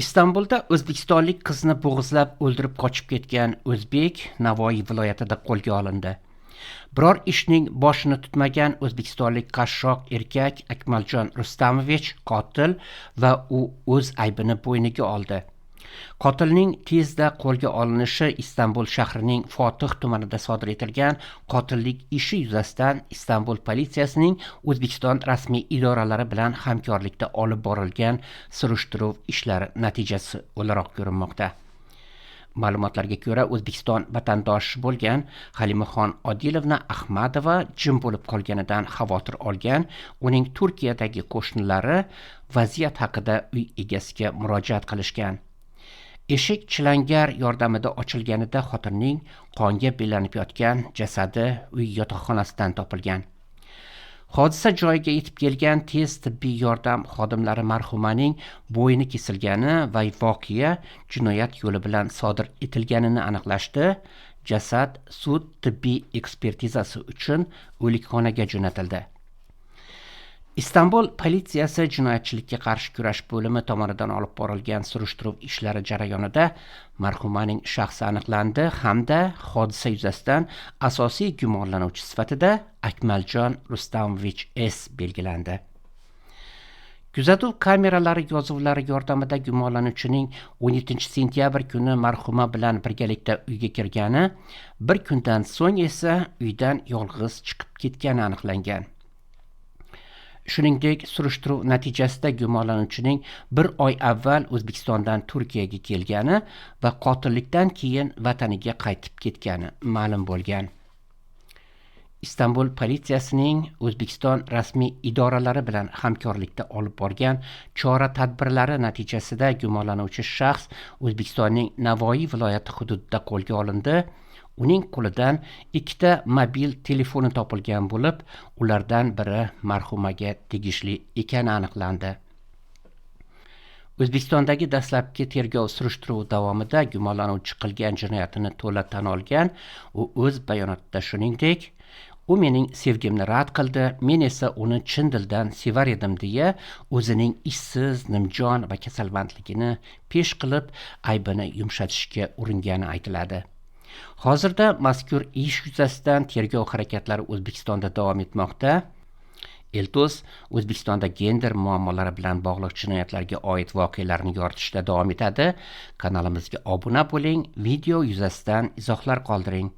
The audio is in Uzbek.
Istanbulda o'zbekistonlik qizni bo'g'izlab o'ldirib qochib ketgan o'zbek Navoiy viloyatida qo'lga olindi. Biror ishning boshini tutmagan o'zbekistonlik qashshoq erkak Akmaljon Rustamovich qotil va u o'z aybini bo'yniga oldi. Qotilning tezda qo'lga olinishi Istanbul shahrining Fotih tumanida sodir etilgan qotillik ishi yuzasidan Istanbul politsiyasining O'zbekiston rasmiy idoralari bilan hamkorlikda olib borilgan surishtiruv ishlari natijasi o'laroq ko'rinmoqda. Ma'lumotlarga ko'ra, O'zbekiston vatandoshi bo'lgan Halimaxon Odilovna Ahmadova jim bo'lib qolganidan xavotir olgan uning Turkiyadagi qo'shnilari vaziyat haqida uy egasiga murojaat qilishgan. Eshik chilangar yordamida ochilganida xotinning qonga belanib yotgan jasadi uy yotoqxonasidan topilgan. Hodisa joyiga yetib kelgan tez tibbiy yordam xodimlari marhumaning bo'yni kesilgani va voqea jinoyat yo'li bilan sodir etilganini aniqlashdi. Jasad sud tibbiy ekspertizasi uchun o'likxonaga jo'natildi. Istanbul politsiyasi jinoyatchilikka qarshi kurash bo'limi tomonidan olib borilgan surishtiruv ishlari jarayonida marhumaning shaxsi aniqlandi hamda hodisa yuzasidan asosiy gumonlanuvchi sifatida Akmaljon Rustamovich S belgilandi. Kuzatuv kameralari yozuvlari yordamida gumonlanuvchining 17 sentyabr kuni marhuma bilan birgalikda uyga kirgani, bir kundan so'ng esa uydan yolg'iz chiqib ketgani aniqlangan. Shuningdek, surishtiruv natijasida gumonlanuvchining bir oy avval O'zbekistondan Turkiyaga kelgani va qotillikdan keyin vataniga qaytib ketgani ma'lum bo'lgan. Istanbul politsiyasining O'zbekiston rasmiy idoralari bilan hamkorlikda olib borgan chora-tadbirlari natijasida gumonlanuvchi shaxs O'zbekistonning Navoiy viloyati hududida qo'lga olindi. Uning qo'lidan ikkita mobil telefoni topilgan bo'lib, ulardan biri marhumaga tegishli ekani aniqlandi. O'zbekistondagi dastlabki tergov surishtiruv davomida gumonlanuvchi qilgan jinoyatini to'la tan olgan. U o'z bayonotida shuningdek, "U mening sevgimni rad qildi, men esa uni chin dildan sevar edim" deya o'zining ishsiz, nimjon va kasalmandligini pesh qilib, aybini yumshatishga uringani aytiladi. Hozirda mazkur ish yuzasidan tergov harakatlari O'zbekistonda davom etmoqda. Elto's O'zbekistonda gender muammolari bilan bog'liq jinoyatlarga oid voqealarni yoritishda davom etadi. Kanalimizga obuna bo'ling, video yuzasidan izohlar qoldiring.